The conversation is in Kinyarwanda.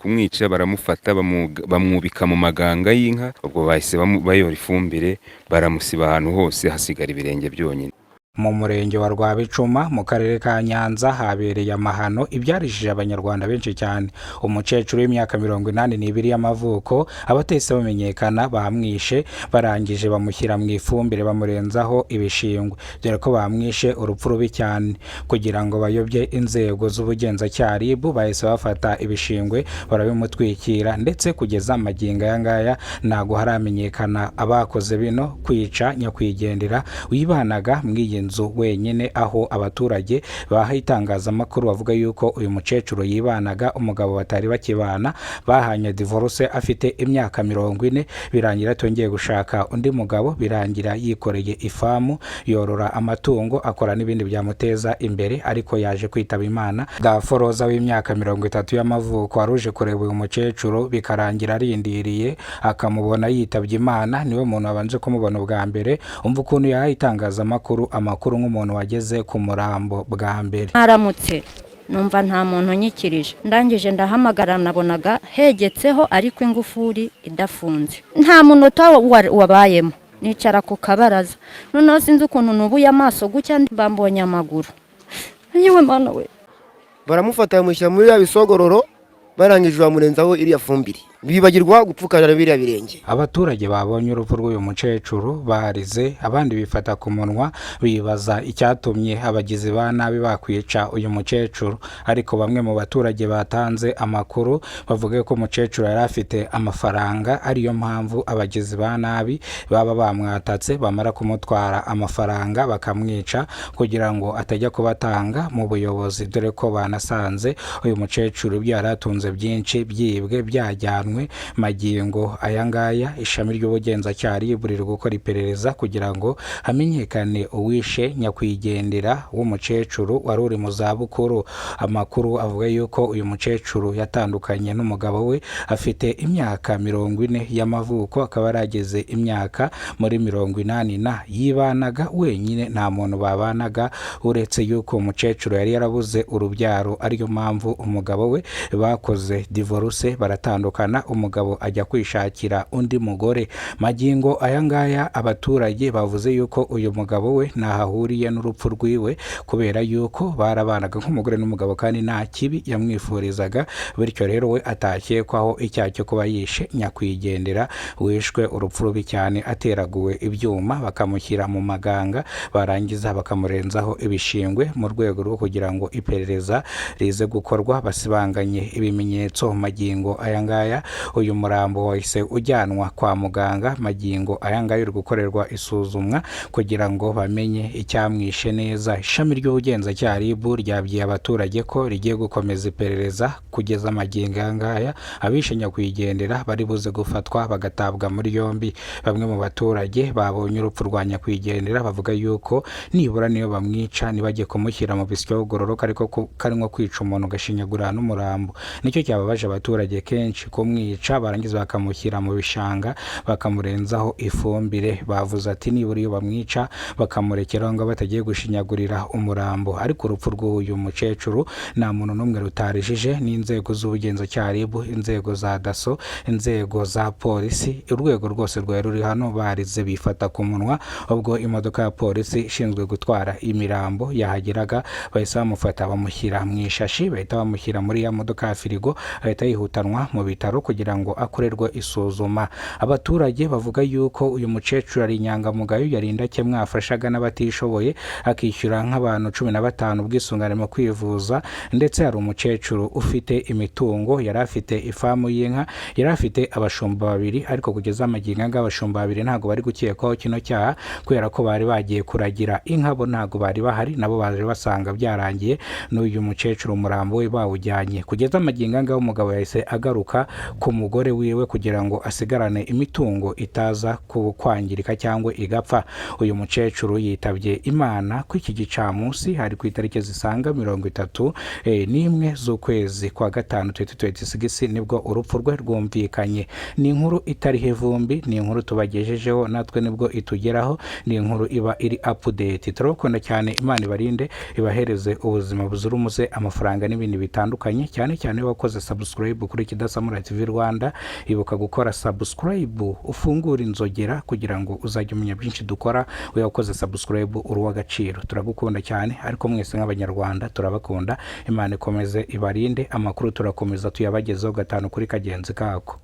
Kumwica baramufata, bamwubika mu maganga y'inka. Ubwo bahise bayora ifumbire, baramusiba ahantu hose, hasigara ibirenge byonyine. Mu murenge wa Rwabicuma mu karere ka Nyanza habereye amahano ibyarishije Abanyarwanda benshi cyane. Umukecuru w'imyaka 82 y'amavuko, abatahise bamenyekana bamwishe, barangije bamushyira mu ifumbire, bamurenzaho ibishingwe, dore ko bamwishe urupfu rubi cyane. Kugira ngo bayobye inzego z'ubugenzacyaha RIB, bahise bafata ibishingwe barabimutwikira, ndetse kugeza amagingo aya ngaya ntabwo haramenyekana abakoze bino kwica nyakwigendera wibanaga muri iyi nzu wenyine, aho abaturage baha itangazamakuru bavuga yuko uyu mukecuru yibanaga umugabo batari bakibana, bahanye divorce afite imyaka 40, birangira atongeye gushaka undi mugabo, birangira yikoreye ifamu, yorora amatungo, akora n'ibindi byamuteza imbere, ariko yaje kwitaba Imana. Daforoza w'imyaka 30 y'amavuko wari uje kureba uyu mukecuru, bikarangira arindiriye akamubona yitabye Imana, niwe muntu wabanje kumubona ubwa mbere. Umva ukuntu yahaye itangazamakuru amakuru nk'umuntu wageze ku murambo bwa mbere. Mwaramutse. Numva nta muntu unyikirije. Ndangije ndahamagara, nabonaga hegetseho ariko ingufuri idafunze. Nta munota wabayemo, nicara ku kabaraza. Noneho sinzi ukuntu nubuye amaso gutya, mbambonye amaguru. Yewe Mana we! Baramufata, bamushyira muri ya bisogororo, barangije bamurenzaho iriya fumbire, bibagirwa gupfukamira biriya birenge. Abaturage babonye urupfu rw'uyu mukecuru barize, abandi bifata ku munwa, bibaza icyatumye abagizi ba nabi bakwica uyu mukecuru. Ariko bamwe mu baturage batanze amakuru bavuga ko umukecuru yari afite amafaranga, ariyo mpamvu abagizi ba nabi baba bamwatatse, bamara kumutwara amafaranga bakamwica kugira ngo atajya kubatanga mu buyobozi, dore ko banasanze uyu mukecuru ibyo yari atunze byinshi byibwe, byajyanwe. Magingo aya ngaya ishami ry'ubugenzacyaha RIB riri gukora iperereza kugira ngo hamenyekane uwishe nyakwigendera w'umukecuru wari uri mu zabukuru. Amakuru avuga yuko uyu mukecuru yatandukanye n'umugabo we afite imyaka 40 y'amavuko, akaba yarageze imyaka muri 80 na yibanaga wenyine, nta muntu babanaga, uretse yuko umukecuru yari yarabuze urubyaro, ariyo mpamvu umugabo we bakoze divorce, baratandukana, umugabo ajya kwishakira undi mugore. Magingo aya ngaya abaturage bavuze yuko uyu mugabo we ntaho ahuriye n'urupfu rwiwe, kubera yuko barabanaga nk'umugore n'umugabo kandi nta kibi yamwifurizaga, bityo rero we atakekwaho icyaha cyo kuba yishe nyakwigendera wishwe urupfu rubi cyane, ateraguwe ibyuma, bakamushyira mu maganga, barangiza bakamurenzaho ibishingwe mu rwego rwo kugira ngo iperereza rize gukorwa, basibanganye ibimenyetso. Magingo aya ngaya uyu murambo wahise ujyanwa kwa muganga. Magingo aya ngaya uri gukorerwa isuzumwa kugira ngo bamenye icyamwishe neza. Ishami ry'ubugenzacyaha RIB ryabwiye abaturage ko rigiye gukomeza iperereza kugeza magingo aya ngaya abishe nyakwigendera bari buze gufatwa bagatabwa muri yombi. Bamwe mu baturage babonye urupfu rwa nyakwigendera bavuga yuko nibura niyo bamwica ntibajye kumushyira mu bisyo gororoka, ariko karimo kwica umuntu ugashinyagurira n'umurambo, nicyo cyababaje abaturage kenshi, kumwica barangiza bakamushyira mu bishanga, bakamurenzaho ifumbire. Bavuze ati nibura iyo bamwica bakamurekera ngo batagiye gushinyagurira umurambo. Ariko urupfu rw'uyu mukecuru nta muntu n'umwe rutarijije, n'inzego z'ubugenzacyaha RIB, inzego za DASSO, inzego za polisi, urwego rwose rwari ruri hano barize, bifata ku munwa. Ubwo imodoka ya polisi ishinzwe gutwara imirambo yahageraga, bahise bamufata, bamushyira mu ishashi, bahita bamushyira muri ya modoka ya firigo, ahita yihutanwa mu bitaro kugira ngo akorerwe isuzuma. Abaturage bavuga yuko uyu mukecuru ari inyangamugayo, yari indakemwa, yafashaga n'abatishoboye, akishyura nk'abantu 15 ubwisungane mu kwivuza, ndetse hari umukecuru ufite imitungo, yari afite ifamu y'inka, yari afite abashumba babiri. Ariko kugeza amagingo aya ngaya abashumba babiri ntabwo bari gukekwaho kino cyaha, kubera ko bari bagiye kuragira inka, bo ntabwo bari bahari, nabo baje basanga byarangiye n'uyu mukecuru umurambo we bawujyanye. Kugeza amagingo aya ngaya umugabo yahise agaruka. ku mugore wiwe kugira ngo asigarane imitungo itaza kwangirika cyangwa igapfa. Uyu mukecuru yitabye Imana ku iki gicamunsi, hari ku itariki zisaga 31 z'ukwezi kwa gatanu 2026, nibwo urupfu rwe rwumvikanye. Ni inkuru itariho ivumbi, ni inkuru tubagejejeho natwe nibwo itugeraho, ni inkuru iba iri update. Turabakunda cyane, Imana ibarinde, ibahereze ubuzima buzira umuze, amafaranga n'ibindi bitandukanye. Cyane cyane iyo wakoze subscribe kuri Kidasamura TV Rwanda, ibuka gukora subscribe, ufungure inzogera kugira ngo uzajye umenya byinshi dukora. Iyo wakoze subscribe uri uw'agaciro, turagukunda cyane. Ariko mwese nk'Abanyarwanda turabakunda, Imana ikomeze ibarinde. Amakuru turakomeza tuyabagezeho gatanu kuri kagenzi kako.